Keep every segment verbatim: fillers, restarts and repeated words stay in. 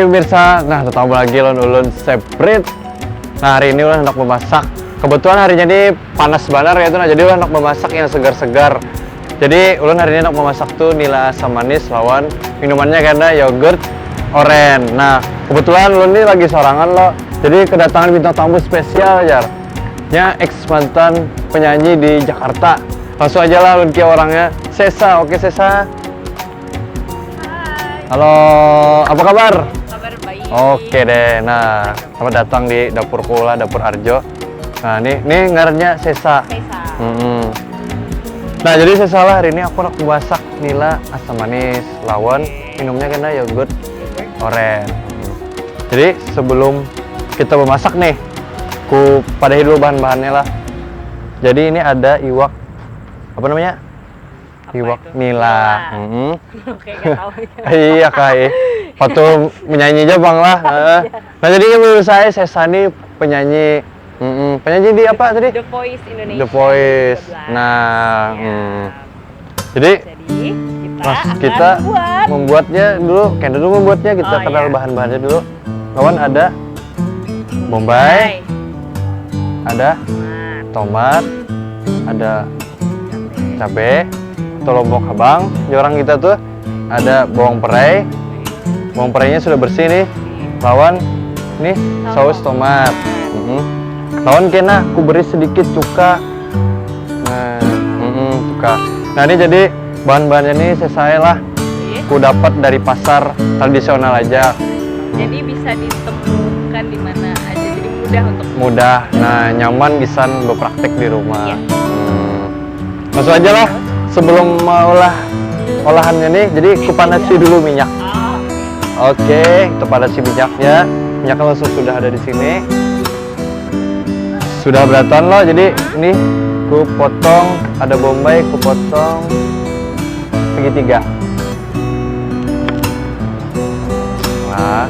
Pemirsa, nah, tetamu lagi lawan ulun, Seprit. Nah, hari ini ulun handak memasak. Kebetulan harinya ini panas banar ya, tuh, nah, jadi ulun handak memasak yang segar-segar. Jadi, ulun hari ini handak memasak tuh nila asam manis lawan minumannya kena yogurt oren. Nah, kebetulan ulun ini lagi sorangan, lo. Jadi, kedatangan bintang tamu spesial, jar. Nya ex mantan penyanyi di Jakarta. Langsung aja lah ulun kia orangnya. Sesa, oke, Sesa. Hai. Halo, apa kabar? Kabar baik. Oke deh, nah, selamat datang di dapurku lah, Dapur Arjo. Nah, ini, ini ngarannya Sesa. Sesa. Mm-mm. Nah, jadi Sesa lah, hari ini aku nak masak nila asam manis lawan minumnya kena yogurt oren. Jadi, sebelum kita memasak nih, ku padahi dulu bahan-bahannya lah. Jadi, ini ada iwak, apa namanya? Apa iwak itu? Nila. Nila. Mm-mm. Oke, nggak tahu. Iya, Kak, eh. Patut menyanyi aja, Bang, lah. Heeh. Nah, jadi ini menurut saya Sesa nih penyanyi. Mm-mm. Penyanyi di apa tadi? The Voice Indonesia. The Voice. Sebelas. Nah, ya. Mm. Jadi, jadi kita pas akan kita buat. Membuatnya dulu, kena dulu membuatnya, kita oh, kenal iya. Bahan-bahannya dulu. Lawan ada bombay, bombay. Ada tomat. Tomat, ada cabe atau lombok habang di orang kita tuh, ada bawang perai. Bawang perainya sudah bersih nih. Lawan nih saus tomat. Mm-mm. Lawan kena ku beri sedikit cuka. Nah, mm-mm, cuka. Nah, ini jadi bahan-bahannya nih sesuai lah. Iya. Ku dapat dari pasar tradisional aja. Jadi bisa ditemukan di mana aja. Jadi mudah untuk mudah. Nah, nyaman gasan bepraktek di rumah. Iya. Hmm. Langsung aja lah, sebelum maulah olahannya nih, jadi kupanasi dulu minyak. Oh. Oke, kita panasi minyaknya. Minyaknya langsung sudah ada di sini. Sudah berataan loh, jadi ini ku potong, ada bombay, ku potong segitiga. Nah,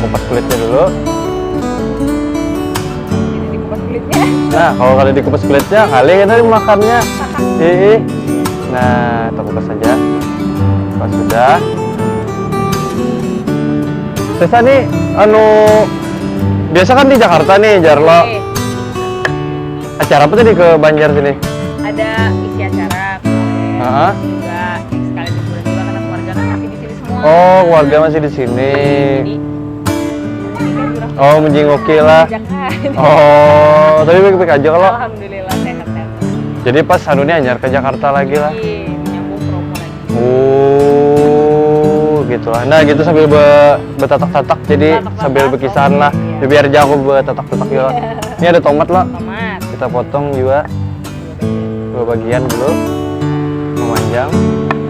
kupas kulitnya dulu. Jadi dikupas kulitnya. Nah, kalau kada dikupas kulitnya, ngalih kita makannya. Ih, ih. Nah, kita kupas saja. Pas sudah. Sesa nih, anu, biasa kan di Jakarta nih, Jarlo. Oke. Acara apa tadi ke Banjar sini? Ada isi acara kemarin. Heeh. Juga sekalian liburan juga karena keluarga kan masih di sini semua. Oh, keluarga masih di sini. Jadi, ini kan kurang. Oh, menjengoki lah. Jangan. Oh, tapi baik-baik aja kalau. Alhamdulillah sehat-sehat. Jadi pas anu nih anyar ke Jakarta lagi lah. Iya, menyambung promo lagi. Oh, gitu lah. Nah, gitu sambil be-, betatak-tatak, jadi sambil bekisahan lah. Iya. Biar jago betatak-tatak juga. Iya. Ini ada tomat lah. Tomat. Kita potong juga dua bagian dulu. Memanjang.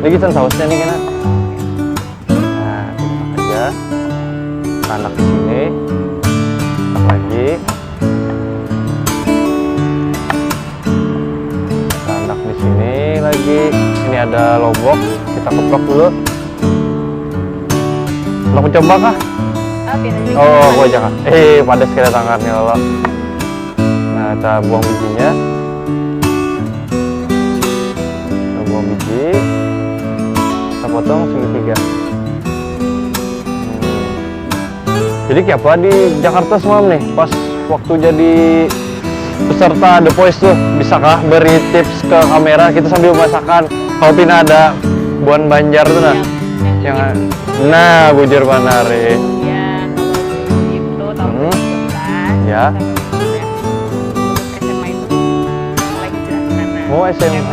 Ini kita sausnya nih kena. Nah, tatak aja. Tatak di sini. Tatak lagi. Tatak di sini lagi. Ini ada lombok, kita keprok dulu. Mau coba kah? Ah, biar aja. Oh, aku aja kah? Eh, padas kena tangan, ya Allah. Nah, kita buang bijinya. Kita buang biji. Kita potong segitiga. Hmm. Jadi, siapa di Jakarta semalam nih, pas waktu jadi peserta The Voice tuh, bisakah beri tips ke kamera kita sambil masakan? Kalau pina ada buhan Banjar tuh, nah. Yang, yang nah, bujur banar, eh. Ya, kalau dulu itu tahun hmm. dua ribu sebelas, ya. Kita udah lulus S M A itu mulai hijrah ke sana. Oh, S M A. Dan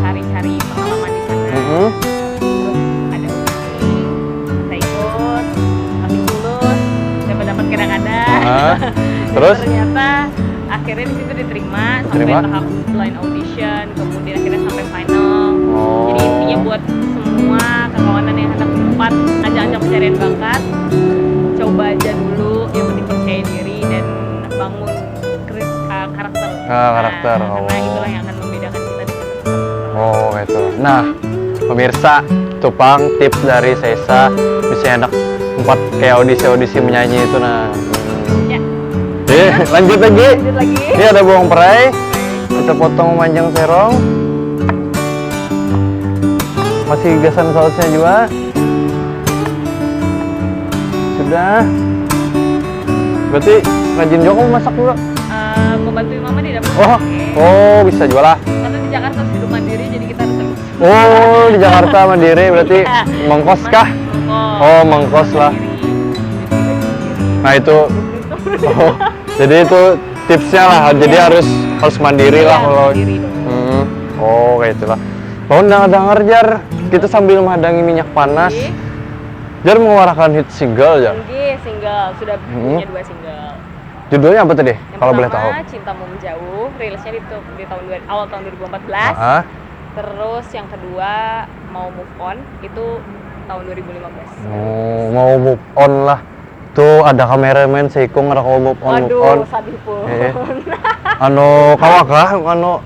cari-cari pengalaman di sana. Mm-mm. Terus ada Uci, saya ikut, tapi lulus, dapat-dapat kadang-kadang. Aha. Terus? Ternyata akhirnya di situ diterima, sampai diterima? Tahap line audition, kemudian akhirnya sampai final. Oh. Jadi intinya buat semua kakawanan yang hendak umpat, ajang-ajang pencarian bakat, coba aja dulu, yang penting percaya diri dan bangun kri-, uh, karakter. Ah, karakter. Nah, karena oh. Itulah yang akan membedakan kita dengan peserta. Oh, itu. Nah, pemirsa, itu pang tips dari Sesa, misalnya hendak umpat kayak audisi-audisi menyanyi itu, nah. Ya. Eh, lanjut lagi. Lanjut lagi. Ini ada bawang perai. Kita potong memanjang serong. Masih gasan sausnya juga. Dah. Berarti rajin juga kamu masak juga? Eh, membantu mama di dapur. Oh, Oke. Oh, bisa juga lah. Karena di Jakarta harus hidup mandiri, jadi kita harus Oh, di Jakarta mandiri berarti Iya. mengkos kah? Mengkos. Oh, mengkos lah. Mandiri. Nah, itu. Oh, jadi itu tipsnya lah. Jadi Iya. harus harus mandiri lah Iya, kalau. mandiri dong. Hmm. Oh, kayak itulah. Lawan dengar-dengar, Jar, kita sambil mahadangi minyak panas. Oke. Jar mengeluarkan hit single, Jar. Oke, single sudah Hmm. punya dua single. Judulnya apa tadi? Yang Kalau boleh tahu. pertama Cinta Mau Menjauh, rilisnya di, tu- di tahun dua, awal tahun dua ribu empat belas. Ah, Terus yang kedua Mau Move On itu tahun dua ribu lima belas. oh, mau move on lah. Tuh ada kameramen seikung ada mau move on, move on. Waduh, sadih pun. Eh, anu, kawa kah? Anu,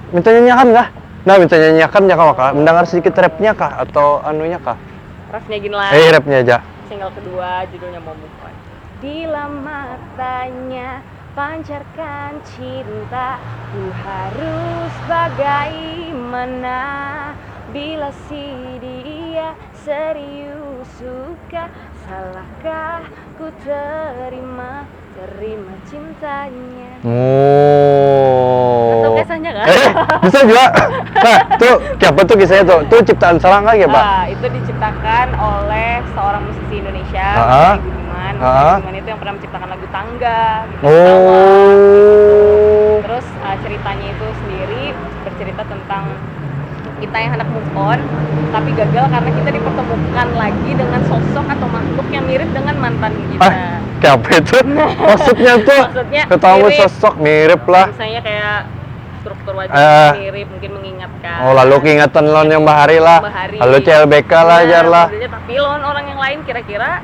minta nyanyiakan kah? Nah, minta nyanyiakan ya kawa kah? Mendengar sedikit rapnya kah? Atau anunya kah? Refnya gini lah. Eh, rapnya aja. Single kedua judulnya Mau Move On. Bila matanya pancarkan cinta, ku harus bagaimana? Bila si dia serius suka, salahkah ku terima, terima cintanya? Oh. Atau kisahnya kah? Eh, bisa juga. Nah, tuh, siapa tuh kisahnya tuh? Tuh ciptaan serang kah ya, Pak? Ah, itu diciptakan oleh seorang musisi Indonesia, Ah. namanya Budiman. Ah. Budiman itu yang pernah menciptakan lagu Tangga, gitu. Oh. Terus ah, ceritanya itu sendiri bercerita tentang kita yang hendak move on, tapi gagal karena kita dipertemukan lagi dengan sosok atau makhluk yang mirip dengan mantan kita. Ah, kayak apa itu? Maksudnya tuh Maksudnya ketemu mirip. Sosok mirip lah. Misalnya kayak struktur wajah Eh. mirip, mungkin mengingatkan. Oh, lalu keingatan lawan yang bahari lah. Bahari. Lalu C L B K lah, Nah, Jar lah. Modelnya, tapi lawan orang yang lain kira-kira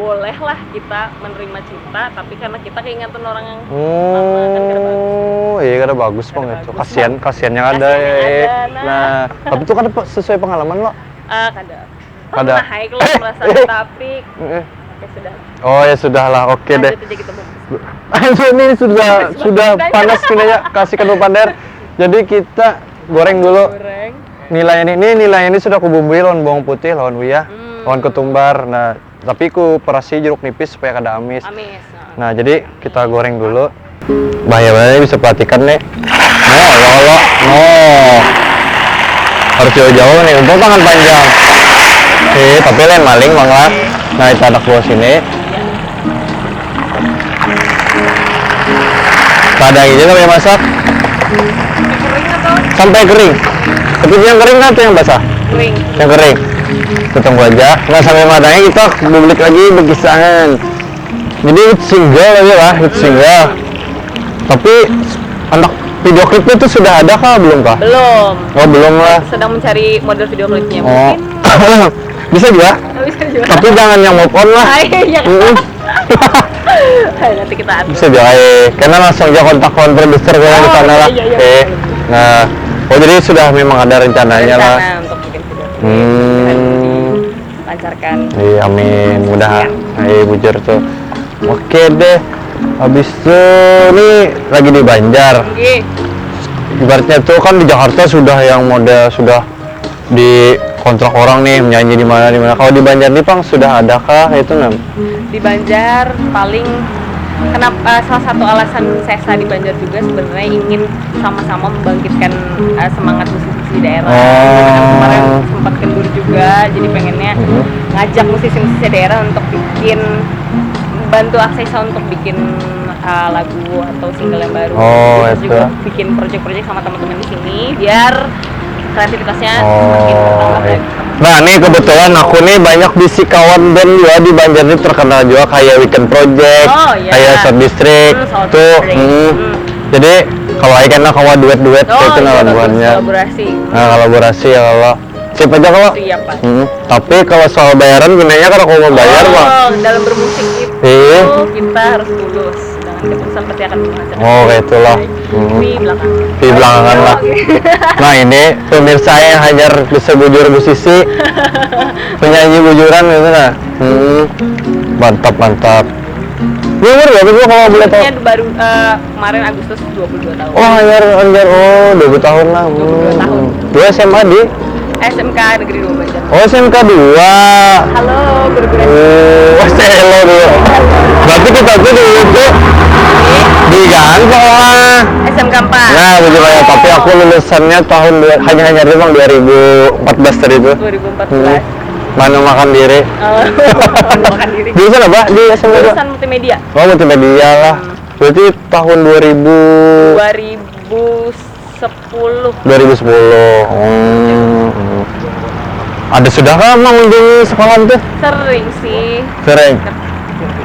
bolehlah kita menerima cinta, tapi karena kita keingatan orang yang lama kan kada bagus. Oh, iya kada bagus Kada pang itu. Bagus, Kasihan, Bang. Kasihannya ada. Kasihannya Eh. Ada, nah. Nah, tapi itu kan sesuai pengalaman lo. Ah, kada. Kada. Pernah hai kalau merasa, tapi Eh. ya sudah. Oh ya sudahlah, oke deh. Lanjut aja kita, Bang. Ini sudah sudah Sudah. Panas gini ya, kasih kedua pander. Jadi kita goreng dulu. Goreng. Nilai ini, ini nilai ini sudah kubumbui lawan bawang putih, lawan uyah, Hmm. lawan ketumbar. Nah, tapi ku perasi jeruk nipis supaya kada amis. Amis. Nah. Nah, jadi kita goreng dulu. Bahaya banget bisa perhatikan nih. Nah, ya Allah. Oh. Harus jauh-jauh nih, untung tangan panjang. Eh, tapi lain maling, Bang lah. Nah, itu anak buah sini. Pada aja sampai masak. Kering atau Sampai kering. Tapi yang kering kan atau yang basah? Kering. Yang kering. Kita tunggu aja. Nah, sambil matangnya kita bulik lagi berkisah. Jadi hit single aja lah, hit single. Tapi anak video klipnya itu sudah ada kah belum kah? Belum. Oh, belum lah. Sedang mencari model video klipnya. Oh. Mungkin Bisa juga. Bisa juga. Tapi jangan yang move on lah. Ah, iya. Mm-mm. Ayo, nanti kita atur. Bisa juga, eh. Karena langsung aja kontak lawan produser gue di Oh, sana iya, lah. iya, iya, Eh. betul. Nah, oh jadi sudah memang ada rencananya lah. Rencana untuk bikin video. Hmm. Lancarkan. Iya, amin. Mudah. Iya, bujur tuh. Oke deh. Habis itu nih lagi di Banjar. Oke. Ibaratnya tuh kan di Jakarta sudah yang model sudah di kontrak orang nih menyanyi di mana di mana. Kalau di Banjar nih pang sudah adakah itu nam? Di Banjar paling kenapa, salah satu alasan Sesa di Banjar juga sebenarnya ingin sama-sama membangkitkan eh, semangat musisi di daerah. Oh. Karena kemarin sempat kendur juga, jadi pengennya Mhm. ngajak musisi-musisi daerah untuk bikin, bantu Aksesa untuk bikin eh, lagu atau single yang baru. Oh, Terus itu. juga bikin project-project sama teman-teman di sini biar kreativitasnya Oh, semakin bertambah iya. lagi. Nah, nih kebetulan aku nih banyak bisi kawan band juga di Banjar nih terkenal juga kayak Weekend Project, Oh, iya. kayak Sound District. Hmm, Sound Tuh, District. hmm. Hmm. Jadi kalau aja kena kawa duet-duet Oh, itu iya, nah bagus. Labuhannya. Kolaborasi. Nah, kolaborasi ya kalau siapa aja kalau. Itu iya, Pak. Hmm. Tapi kalau soal bayaran gimana ya kalau aku mau bayar, Oh, Pak? Dalam bermusik itu Iya. kita harus tulus. Jangan ketulusan pasti akan menghasilkan. Oh, kayak itulah. Hmm. Di belakang. Di belakangan lah. Oke. Nah, ini pemirsa yang hanyar bisa bujur musisi, penyanyi bujuran gitu nah. Hmm. Mantap, mantap. Ini umur berapa sih kalau boleh tahu? Umurnya baru eh, kemarin Agustus dua puluh dua tahun. Oh, hanyar, hanyar. Oh, dua puluh tahun lah. Hmm. Dua puluh dua tahun. Dua S M A di? S M K Negeri dua Banjar. Oh, S M K dua. Halo, guru-guru. Oh, Pas Elo dulu. Berarti kita tuh dulu tuh di kan sekolah. S M K empat. Nah, begitu ya. Tapi aku lulusannya tahun dua, hanya hanya doang dua ribu empat belas tadi itu. dua ribu empat Hmm. belas. Mana makan diri. Eh, makan diri. Jurusan apa di S M K dua? Jurusan multimedia. Oh, multimedia lah. Berarti tahun dua ribu dua ribu sepuluh. dua ribu sepuluh. Hmm. Ada sudah kah mengunjungi sekolah itu? Sering sih. Sering.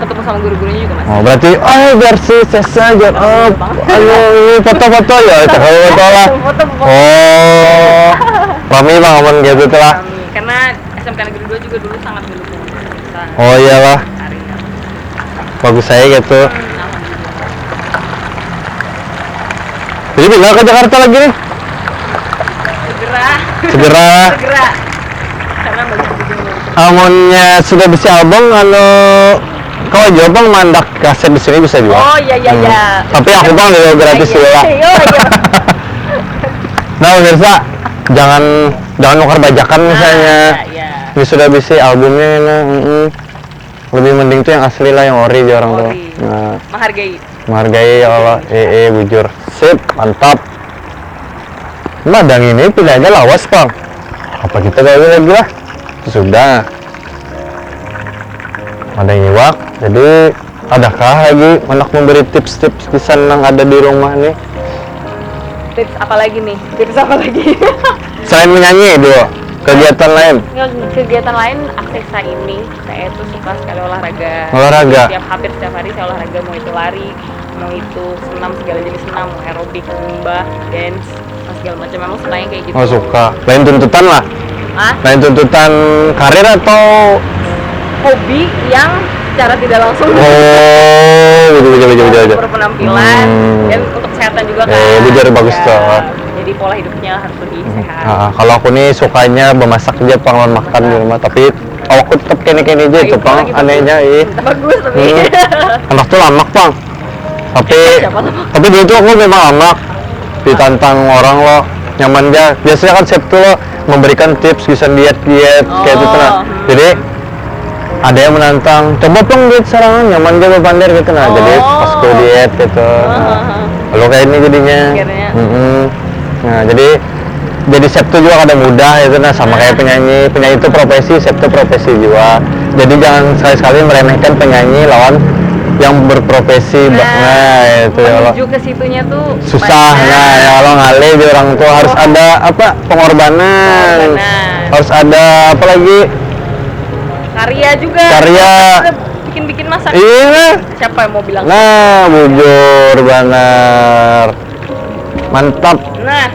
Ketemu sama guru-gurunya juga masih. Oh, berarti, oh, versi sesa aja. Oh, ayo, ini foto-foto ya, cakap foto lah. Foto-foto. Oh, rame banget gitu tuh lah. Kami. Karena S M K Negeri dua juga dulu sangat mendukung kita. Oh iyalah, Hari ini. Bagus saya gitu. Hmm, alhamdulillah. Jadi pindah ke Jakarta lagi nih? Segera. Segera. Segera. Karena banyak juga yang mau Amunnya sudah bisi album, anu, kalau jua bang mandak kaset di sini bisa juga. Oh iya iya Hmm. Iya. Tapi aku bang dulu gratis Iya, dulu lah. Iya iya. Nah pemirsa, jangan jangan nukar bajakan misalnya. Iya. Ini sudah bisi albumnya ini. Mm-mm. Lebih mending tuh yang asli lah, yang ori aja orang tuh. Ori. Nah, Menghargai. Menghargai ya Allah. Eh, eh, bujur. Sip, mantap. Madang ini pilihannya lawas, Bang. Apa kita gawe lagi lah? Sudah. Madang iwak. Jadi, adakah lagi anak memberi tips-tips di sana yang ada di rumah nih? Tips apa lagi nih? Tips apa lagi? Selain menyanyi dulu, kegiatan lain. Nggak, kegiatan lain aksesa ini, saya itu suka sekali olahraga. Olahraga. Setiap hampir setiap hari saya olahraga, mau itu lari, mau itu senam, segala jenis senam, mau aerobik, zumba, dance, nah, segala macam, memang sukanya kayak gitu. Oh suka. Lain tuntutan lah. Ah, Lain tuntutan karir atau hobi yang secara tidak langsung Oh, betul betul betul betul. Betul. Berpenampilan Hmm. Dan untuk kesehatan juga kan. Eh, bujur bagus Ya, tuh. Jadi pola hidupnya harus lebih sehat. Ah, kalau aku nih sukanya memasak aja pang lawan makan di rumah, tapi awakku tetap kene-kene aja itu pang anehnya ih. Bagus tapi. Hmm. Anak tuh lamak pang. Tapi Siapa lamak? tapi dulu tuh aku memang lamak ditantang orang loh, nyaman aja. Biasanya kan chef tuh loh memberikan tips bisa diet diet kayak gitu nah. Oh. Jadi ada yang menantang, coba pang diet serangan, nyaman aja pander gitu nah. Jadi Oh. Pas aku diet gitu. Nah, Heeh. Lalu kayak ini jadinya. Akhirnya. Mm-mm. Nah, jadi jadi chef tuh juga kada mudah itu nah, sama kayak penyanyi. Penyanyi itu profesi, chef tuh profesi juga. Jadi jangan sekali-sekali meremehkan penyanyi lawan yang berprofesi. Ba- Nah, nah, itu ya Allah. Menuju ke situnya tuh Susah. banyak. Nah, ya Allah ngalih di orang tuh harus ada apa, pengorbanan. Pengorbanan. Harus ada apa lagi? Karya juga. Karya. Bikin-bikin masak. Iya. Siapa yang mau bilang? Nah, bujur banar. Mantap. Nah,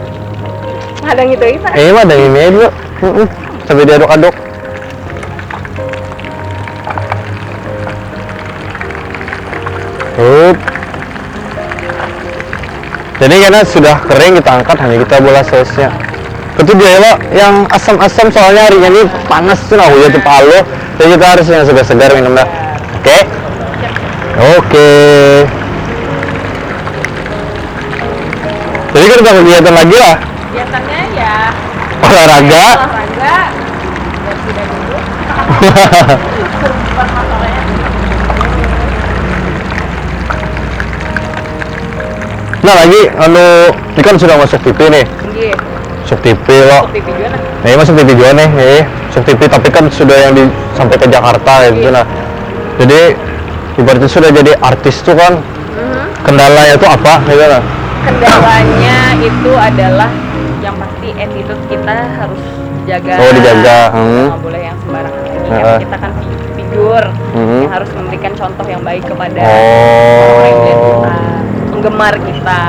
ada gitu kita. Eh, mah ada ini dulu. Heeh. Sampai diaduk-aduk. Hup. Jadi karena sudah kering kita angkat, hanya kita bola sausnya. Itu dia lo yang asam-asam soalnya harinya ini panas tuh nah hujan tuh palu. Jadi kita harus yang segar-segar minumnya. Oke. Oke. Jadi kita ada kegiatan lagi lah. Biasanya ya Olahraga. Olahraga. Ya sudah dulu. Bukan masalahnya. Nah lagi anu ini kan sudah masuk T V nih. Iya. Masuk T V lo. Kopi juga nah. Nah, ini masuk T V juga nih, nih. Masuk T V tapi kan sudah yang di sampai ke Jakarta gitu nah. Jadi ibaratnya sudah jadi artis tuh kan Mhm. kendalanya tuh apa gitu nah. Kendalanya itu adalah yang pasti attitude kita harus dijaga. Oh, dijaga, hmm. Nggak boleh yang sembarangan lagi. Heeh. Karena kita kan fi- figur Mhm. yang harus memberikan contoh yang baik kepada Oh. orang yang melihat kita, penggemar kita.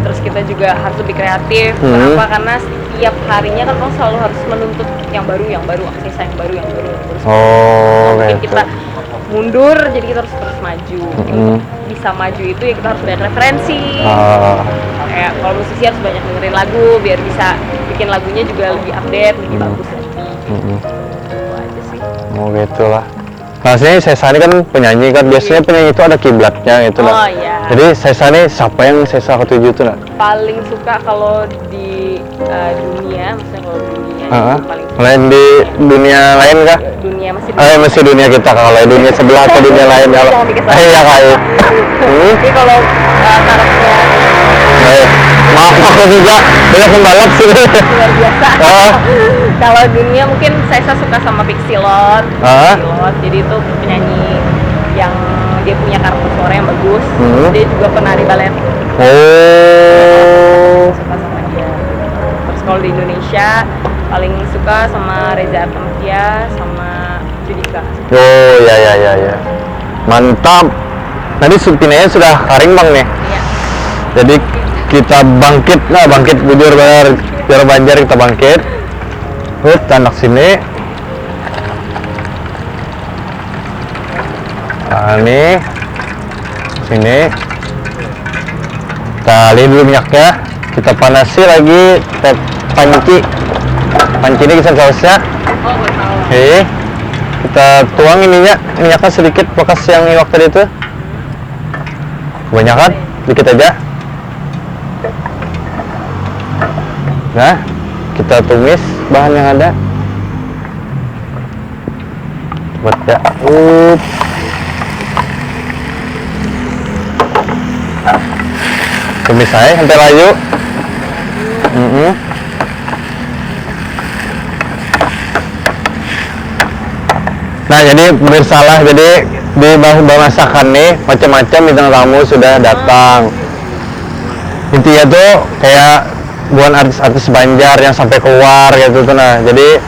Terus kita juga harus lebih kreatif. Mhm. Kenapa? Karena setiap harinya kan orang selalu harus menuntut yang baru, yang baru, aksesa yang baru, yang baru, yang baru. Oh, Mungkin kayak kita itu. Mundur, jadi kita harus terus maju. Mhm. Bisa maju itu ya kita harus banyak referensi. Ah. Kayak kalau musisi harus banyak dengerin lagu biar bisa bikin lagunya juga lebih update, lebih Hmm. Bagus lagi. Mhm. Itu aja sih. Oh gitulah. Nah, sini Sesa ini kan penyanyi kan biasanya penyanyi itu ada kiblatnya gitu lah. Oh, iya. Jadi Sesa ini siapa yang Sesa ketuju tuh nak? Paling suka kalau di uh, dunia, maksudnya kalau di dunia Heeh. Lain di dunia lain kah? Dunia masih, eh, masih dunia kita, kalau dunia sebelah atau dunia lain, kalau, eh, iya, kayak. Hmm? Jadi kalau, eh, karakter, eh, maaf, aku juga banyak membalap sih. Luar biasa. Ah. Kalau dunia mungkin saya suka sama Pixie Lott. Ah. Pixie Lott. Jadi itu penyanyi yang dia punya karakter suara yang bagus. Hmm. Dia juga penari balet. Oh. Suka sama dia. Terus kalau di Indonesia paling suka sama Reza Artamevia sama Judika. Oh, ya, ya, ya, ya. Mantap. Tadi su-, pinanya sudah karing, Bang, nih. Iya. Jadi kita bangkit, nah, bangkit bujur, benar. Biar Banjar kita bangkit. Hup, tanak sini. Nah, nih. Sini. Kita alih dulu minyaknya. Kita panasi lagi, kita panci. Panci ini kita sausnya. Oh, baru tahu. Oke. Kita tuang ininya, minyaknya sedikit bekas yang iwak tadi itu. Kebanyakan, dikit aja. Nah, kita tumis bahan yang ada. Buat ya. Up. Tumis aja sampai layu. Mm-mm. Nah, jadi bersalah, jadi di bah-, bamasakan nih, macam-macam bintang tamu sudah datang. Intinya tuh kayak bukan artis-artis Banjar yang sampai keluar gitu tuh, nah. Jadi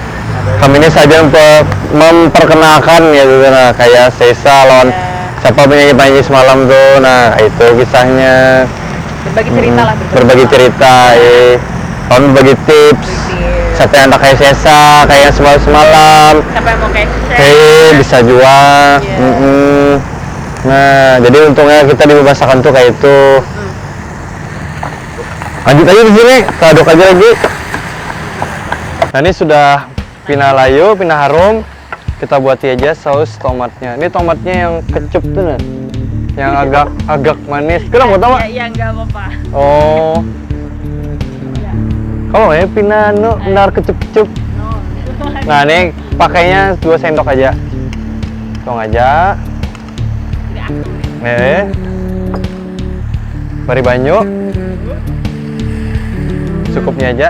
kami ini saja mempe-, memperkenalkan gitu tuh, nah, kayak Sesa lawan siapa penyanyi-penyanyi semalam tuh, nah, itu kisahnya. Berbagi cerita lah, berbagi cerita, eh. Lawan berbagi tips. Berbagi tips. Siapa yang tak kayak Sesa, kayak semalam-semalam. Siapa yang mau kayak Sesa? Eh, bisa juga. Iya. Mm-mm. Nah, jadi untungnya kita dibebasakan tuh kayak itu. Hmm. Lanjut aja di sini, kita aduk aja lagi. Nah, ini sudah pina layu, pina harum. Kita buati aja saus tomatnya. Ini tomatnya yang kecup tuh, nah. Yang agak, agak manis. Kenapa, tahu? Ya, ya, nggak apa-apa. Oh. Ya. Kalau ya pina anu, benar kecup-kecup. No. Nah, ini pakainya dua sendok aja. Tuang aja. Eh. Bari banyu. Cukupnya aja.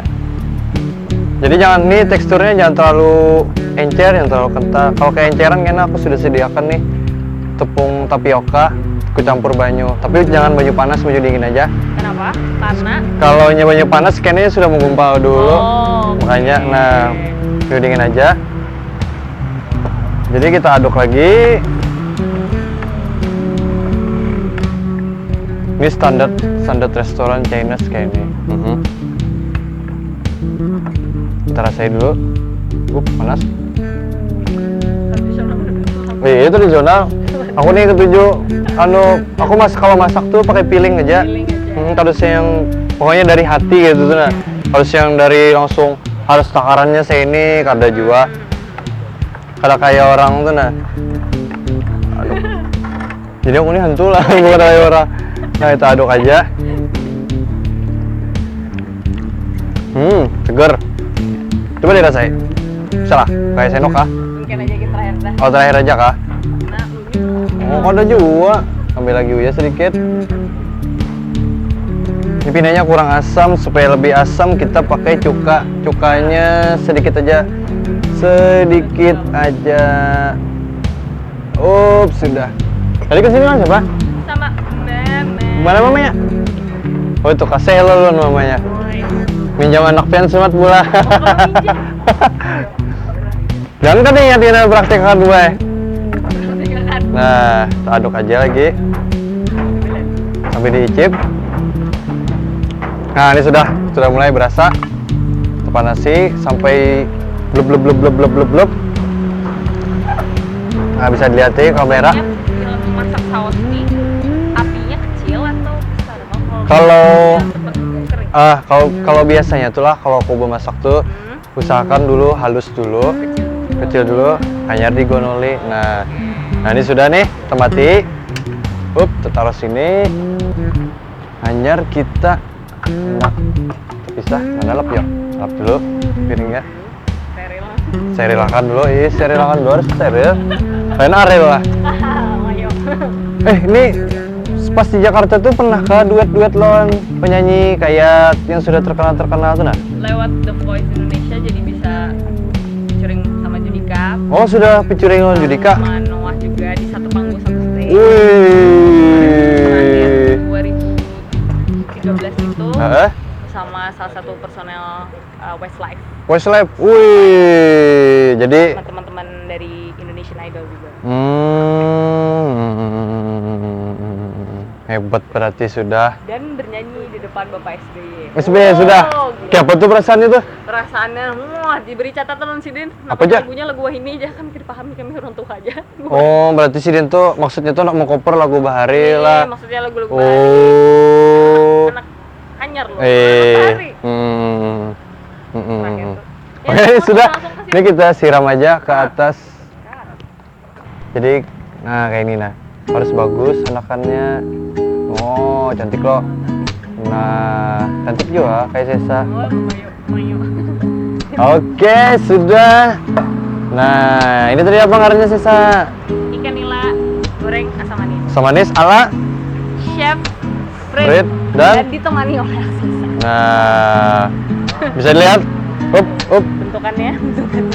Jadi jangan, nih, teksturnya jangan terlalu encer, jangan terlalu kental. Kalau keenceran, kena aku sudah sediakan nih tepung tapioka, aku campur banyu. Tapi jangan banyu panas, banyu dingin aja. Kenapa? Karena kalau nya banyu panas, kayaknya sudah menggumpal dulu. Oh, makanya, oke. Nah, banyu dingin aja. Jadi kita aduk lagi. Ini standar, standar restoran Chinese kayak ini. Mhm. Kita rasai dulu. Uh, panas. Tradisional. Iya, tradisional. Aku nih ketuju, anu, aku mas-, kalau masak tuh pakai feeling aja. Feeling aja. Hmm, harus yang pokoknya dari hati gitu tuh, nah. Harus yang dari langsung, harus takarannya saya ini kada jua. Kada kayak orang tuh, nah. Aduh. Jadi aku ini hantu lah, bukan kayak orang. Nah, kita aduk aja. Hmm, seger. Coba dirasai. Bisa lah, kayak sendok kah? Mungkin aja kita terakhir dah. Oh, terakhir aja kah? Nah, oh, ada juga. Ambil lagi ya sedikit. Ini pinanya kurang asam, supaya lebih asam kita pakai cuka. Cukanya sedikit aja. Sedikit aja. Up, sudah. Tadi ke sini lawan siapa? Sama Meme. Mana mamanya? Oh, itu kasih lo, lo mamanya. Oi. Minjam anak pian sunat pula. Oh, kalau minjam. Jangan kan ingat, ingat praktek kedua, eh. Praktek kan. Nah, aduk aja lagi. Sampai diicip. Nah, ini sudah, sudah mulai berasa. Tepanasi sampai blub, blub, blub. Nah, bisa dilihat di kamera. Dalam masak saus nih, apinya kecil atau besar, Bang? Kalau, kalau, dalam tempat kering. Ah, kalau, kalau biasanya tuh lah, kalau aku bemasak tuh, hmm, usahakan dulu halus dulu, kecil dulu, hanyar digonoli. Nah, nah, ini sudah nih, temati. Up, taruh sini. Hanyar kita, nah, terpisah, nah, lap ya, lap dulu piringnya. Steril akan dulu, ih, steril akan dulu, harus steril. Lain Ariel lah. Ayo. Eh, ini pas di Jakarta tuh pernah kah duet-duet lawan penyanyi kayak yang sudah terkenal-terkenal tuh nah? Lewat The Voice Indonesia jadi bisa featuring sama Judika. Oh, sudah featuring lawan Judika? Sama Noah juga di satu panggung satu stage. Terakhir Wih. dua ribu tiga belas itu Heeh. Sama salah satu personel uh, Westlife. Westlife, wih. Jadi, Sama teman-teman dari Indonesian Idol juga. hmm, hebat berarti sudah. Dan bernyanyi di depan Bapak S B Y. S B Y sudah. Oh, gitu. Kayak apa tuh perasaannya tuh? Perasaannya, wah, diberi catatan lawan sidin. Apa aja? Lagunya lagu wahini aja, kan kita pahami kami orang tua aja. Oh, berarti sidin tuh maksudnya tuh nak mengcover lagu bahari Iya, lah. Maksudnya lagu-lagu Oh. Anak hanyar loh. Eh. Anak hari. Hmm. Mm-mm. Terakhir tuh. Oke, sudah. Langsung ke situ. Ini kita siram aja ke atas. Jadi, nah, kayak ini nah. Harus bagus anakannya. Oh, cantik loh. Nah, cantik juga kayak Sesa. Oh, mayo, mayo. Oke, sudah. Nah, ini tadi apa ngarannya, Sesa? Ikan nila goreng asam manis. Asam manis ala Chef Fred Fred dan dan ditemani oleh Aksesa. Nah, bisa dilihat. Up, up. Bentukannya, bentukannya.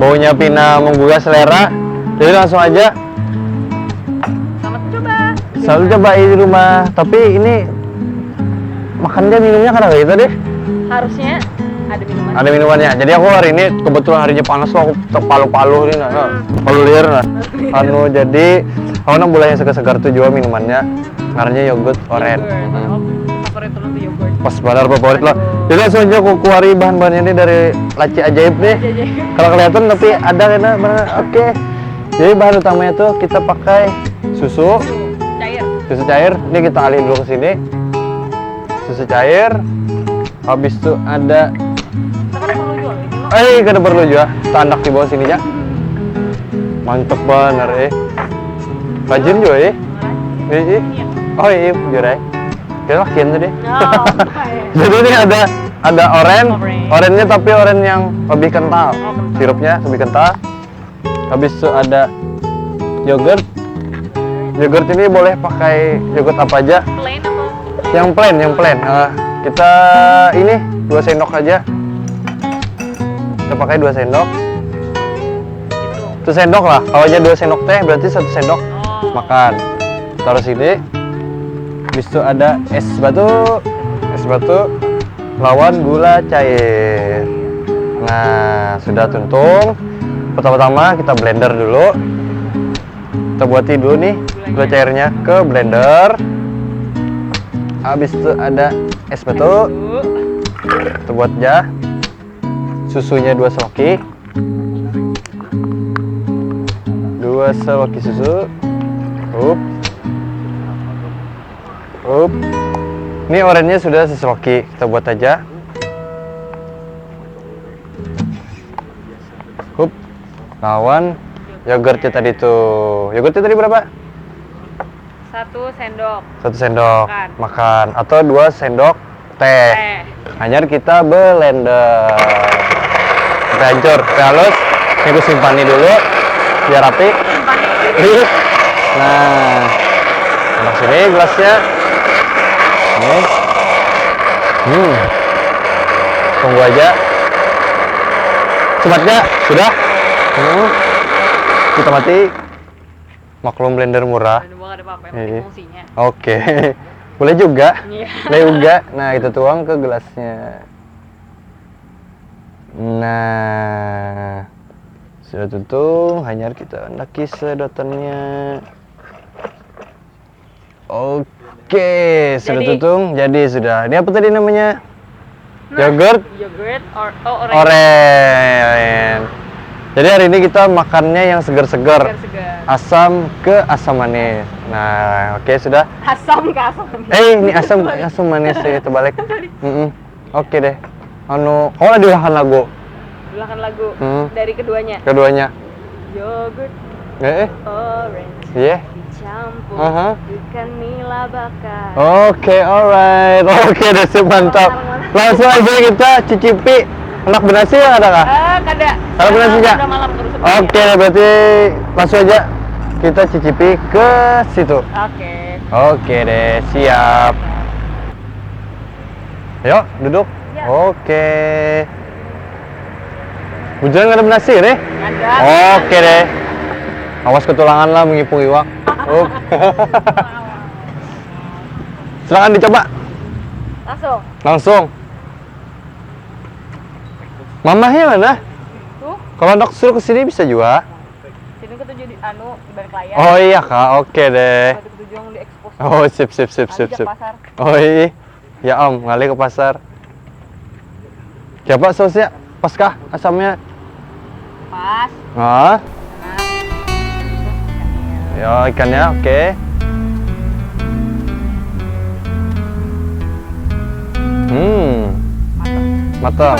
Baunya pina menggugah selera. Jadi langsung aja. Selamat mencoba. Selalu coba di rumah. Tapi ini makan dia minumnya kada kayak gitu deh. Harusnya ada minuman. Ada minumannya. Jadi aku hari ini kebetulan harinya panas loh, aku terpalu-palu nih nah. Palu liar nah. Anu jadi aku nang boleh yang segar-segar tuh juga minumannya. Ngarannya yogurt oren. Yogurt. Oh, favorit orang tuh yogurt. Pas banar favorit lah. Jadi langsung aja aku keluari bahan-bahannya ini dari laci ajaib nih. Jadi Kalau kelihatan tapi ada kena mana. Oke. Jadi bahan utamanya tuh kita pakai susu, cair. susu cair. Ini kita alih dulu ke sini. Susu cair. Habis itu ada Kita kan perlu jual ini loh. Eh, kada perlu juga. Tandak di bawah sini ya. Mantep banar eh. Rajin juga eh. Eh, eh. Oh iya, jujur eh. Dia lakian tadi. Nah, apa ya? Jadi ini ada ada oren, Oren. Orennya tapi oren yang lebih kental. Oh, kental. Sirupnya lebih kental. Habis itu ada yogurt. Yogurt ini boleh pakai yogurt apa aja. Plain apa? Yang plain, yang plain. Ah, kita ini dua sendok aja. Kita pakai dua sendok. Gitu. Satu sendok lah. Kalau aja dua sendok teh berarti satu sendok Oh. makan. Taruh sini. Habis itu ada es batu, es batu lawan gula cair. Nah, sudah tuntung. Pertama-tama kita blender dulu. Kita buati dulu nih gula cairnya ke blender. Habis itu ada es batu. Tuh. Kita buat aja. Susunya dua seloki. Dua seloki susu. Up. Up. Ini orennya sudah seseloki. Kita buat aja. Hup. Lawan yogurtnya tadi tuh. Yogurtnya tadi berapa? Satu sendok. Satu sendok Makan. Makan atau dua sendok teh. Teh. Hanyar kita blender. Sampai hancur, sampai halus. Ini aku simpani dulu biar rapi. Simpani. Nah, taruh sini gelasnya. Ini. Hmm. Tunggu aja. Cepat nggak? Sudah? Hmm. Kita mati. Maklum blender murah. Ada buang ada apa-apa, yang penting Iya. Fungsinya. Oke. Boleh juga. Iya. Boleh juga. Nah, itu tuang ke gelasnya. Nah, sudah tuntung, hanyar kita andaki sedotannya. Oke, sudah Jadi. Tuntung. Jadi sudah. Ini apa tadi namanya? Nah, Yogurt? Yogurt or oh orange. Oren. Jadi hari ini kita makannya yang segar-segar. Segar-segar. Asam ke asam manis. Nah, oke sudah. Asam ke asam manis. Eh, ini asam asam manis ya terbalik. Mm-mm. Oke deh. Anu, kau lah diulahkan lagu. Ulangan lagu Hmm. dari keduanya. Keduanya. Yogurt Eh, eh. orange Iya. dicampur Aha. ikan nila bakar. Oke, alright. Oke, udah siap, mantap. Langsung aja kita cicipi. Handak benasi ya ada kah? Eh, kada. Kalau benasi Udah ya? Malam terus. Oke, berarti langsung aja kita cicipi ke situ. Oke. Oke deh, siap. Yuk, duduk. Ya. Oke. Bujuran kada benasi deh. Ada. Oke deh. Awas ketulangan lah mengipung iwak. Oh. Silakan dicoba. Langsung. Langsung. Mamahnya mana? Tuh, Kalau anak suruh ke sini bisa juga. sini kita jadi anu balik layar. Oh iya kak, oke deh. Balik tujuan diekspos. Oh sip sip sip sip Lanjut sip. pasar. Oh iya, ya om ngalih ke pasar. Siapa sausnya? Pas kah asamnya? Pas. Ah, Nah. ya ikannya oke. Hmm, matang.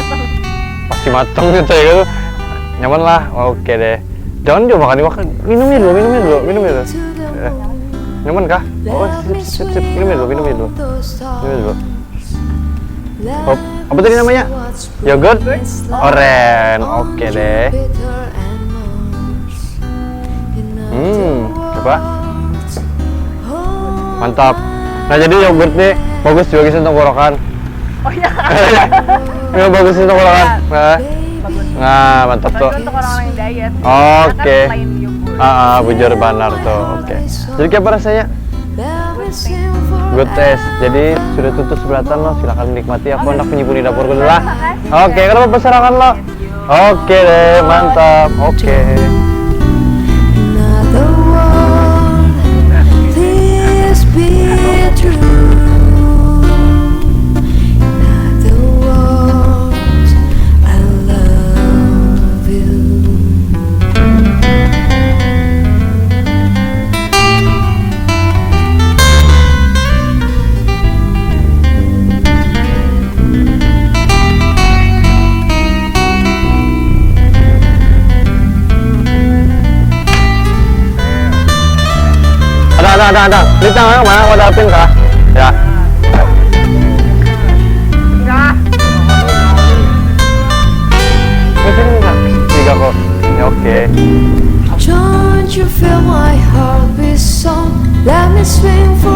Pasti matang gitu ya gitu. Nyaman lah, oke deh. Jangan juga makan iwak, minumnya dulu, minumnya dulu, minumnya dulu. Eh, nyaman kah? Oh sip sip sip sip, minumnya dulu, minumnya dulu, minumnya dulu. Oh, apa tadi namanya? Yogurt? Oren, oke deh. Hmm, coba. Mantap. Nah jadi yogurt nih bagus juga gitu tenggorokan. Oh iya. Ya bagus itu tenggorokan. Nah, Bagus. Nah, mantap tuh. Apalagi untuk orang-orang yang diet. Oke. Makan selain yogurt. Ah, ah, bujur banar tuh. Oke. Jadi kayak apa rasanya? Good taste. Jadi sudah tutup sebelatan loh. Silakan menikmati. Aku hendak menyibuni dapurku dulu lah. Oke, kenapa pasarangan loh? Oke deh, mantap. Oke. Another word, please be true. Another word, I love you. Ada, ada, ada, ada. Di tangan mana? Ada apin kah? Ya. Enggak. Di sini enggak? Tiga kok. Ya, oke. Don't you feel my heart beat so? Let me swing for